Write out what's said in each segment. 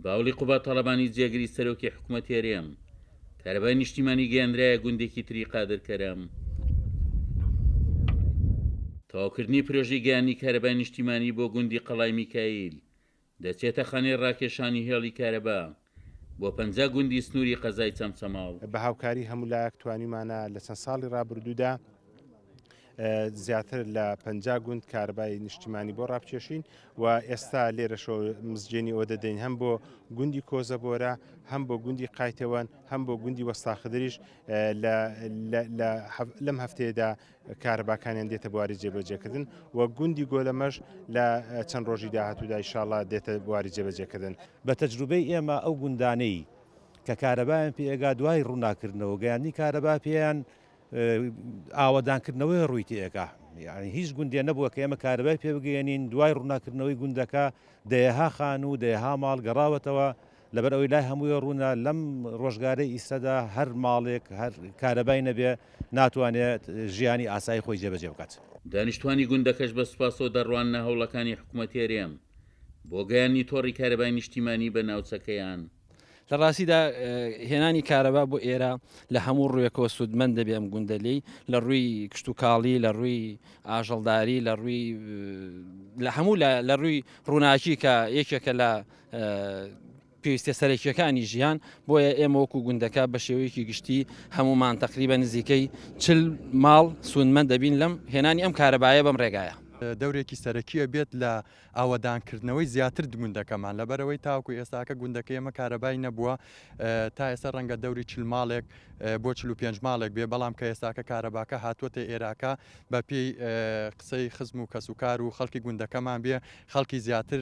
باوڵی قوباد تاڵەبانی جێگری سەرۆکی حکومەتی هەرێم، کارەبای نیشتیمانی گەیەنرایە گوندێکی تری قادرکەرەم. تەواوکردنی پرۆژەی گەیاندنی کارەبای نیشتیمانی بۆ گوندی قەڵای میکایل دەچێتە خانەی ڕاکێشانی هێڵی کارەبا بۆ 50 گوندی سنووری قەزای چەمچەماڵ. بە هاوکاری هەموو لایەک توانیومانە لە چەند ساڵی ڕابردوودا زیاتر لە 50 گوند کارەبای نیشتیمانی بۆ ڕابکێشین و ئێستا لێرەشەوە مزگێنی ئەوە دەدەین هەم بۆ گوندی کۆزەبۆرە هەم بۆ گوندی قایتەوەن هەم بۆ گوندی وەستاخدریش لەم هەفتەیەدا کارەباکانیان دێتە بواری جێبەجێکردن و گوندی گۆلەمەش لە چەند ڕۆژی داهاتوودا ئیشاڵا دێتە بواری جێبەجێکردن. بە تەجروبەی ئێمە ئەو گوندانەی کە کارەبایان پێ ئەگا دوای ڕووناکردنەوە گەیاندنی کارەبا پێیان ئاوەدانکردنەوەی ڕووی تێئەکا یانی هیچ گوندێ نەبووە کە ئێمە کارەبای پێ بگەیەنین دوای ڕووناکردنەوەی گوندەکە دەیەها خانوو دەیەها ماڵ گەڕاوەتەوە لەبەر ئەوەی لای هەمووی ڕوونە لەم ڕۆژگارەی ئیستەدا هەر ماڵێک هەر کارەبای نەبێ ناتوانێت ژیانی ئاسایی خۆی جێبەجێ بکات. دانیشتوانی گوندەکەش بە سوپاسەوە دەڕواننە هەوڵەکانی حکومەتی هەرێم بۆ گەیاندنی تۆڕی کارەبای نیشتیمانی بە ناوچەکەیان. لە ڕاستیدا هێنانی کارەبا بۆ ئێرە لە هەموو ڕوویەکەوە سوودمەند دەبێ ئەم گوندە لێی لە ڕووی کشتوکاڵی لە ڕووی ئاژەڵداری لە ڕووی لە هەموو لە ڕووی ڕووناکی کە یەکێکە لە پێویستە سەرەکیەکانی ژیان بۆیە ئێمە وەکو گوندەکە بە شێوەیەکی گشتی هەمومان تقریبا نزیکەی چل ماڵ سوودمەند دەبین لەم هێنانی ئەم کارەبایە بەم ڕێگایە. دەورێکی سەرەکیە بێت لە ئاوەدانکردنەوەی زیاتر گوندەکەمان، لەبەرئەوەی تاوەکو ئێستاکە گوندەکەی ئێمە کارەبای نەبووە، تا ئێستا ڕەنگە دەوری 40 ماڵێک بۆ 45 ماڵێک بێ، بەڵام کە ئێستاکە کارەباکە هاتووەتە ئێراکە بە پێی قسەی خزم و کەسوکار و خەڵکی گوندەکەمان بێ، خەڵکی زیاتر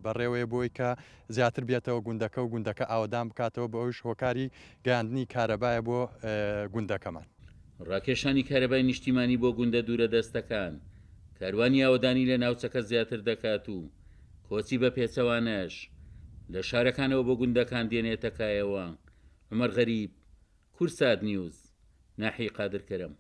بەڕێوەیە بۆی کە زیاتر بێتەوە گوندەکە و گوندەکە ئاوەدان بکاتەوە، بۆ ئەویش هۆکاری گەیاندنی کارەبایە بۆ گوندەکەمان. ڕاکێشانی کارەبای نیشتیمانی بۆ گوندە دوورە دەستەکان، کاروانی ئاوەدانی لە ناوچەکە زیاتر دەکات و کۆچی بە پێچەوانەش لە شارەکانەوە بۆ گوندەکان دێنێتە کایەوە. عومەر غەریب، کوردسات نیوز، ناحیەی قادرکەرەم.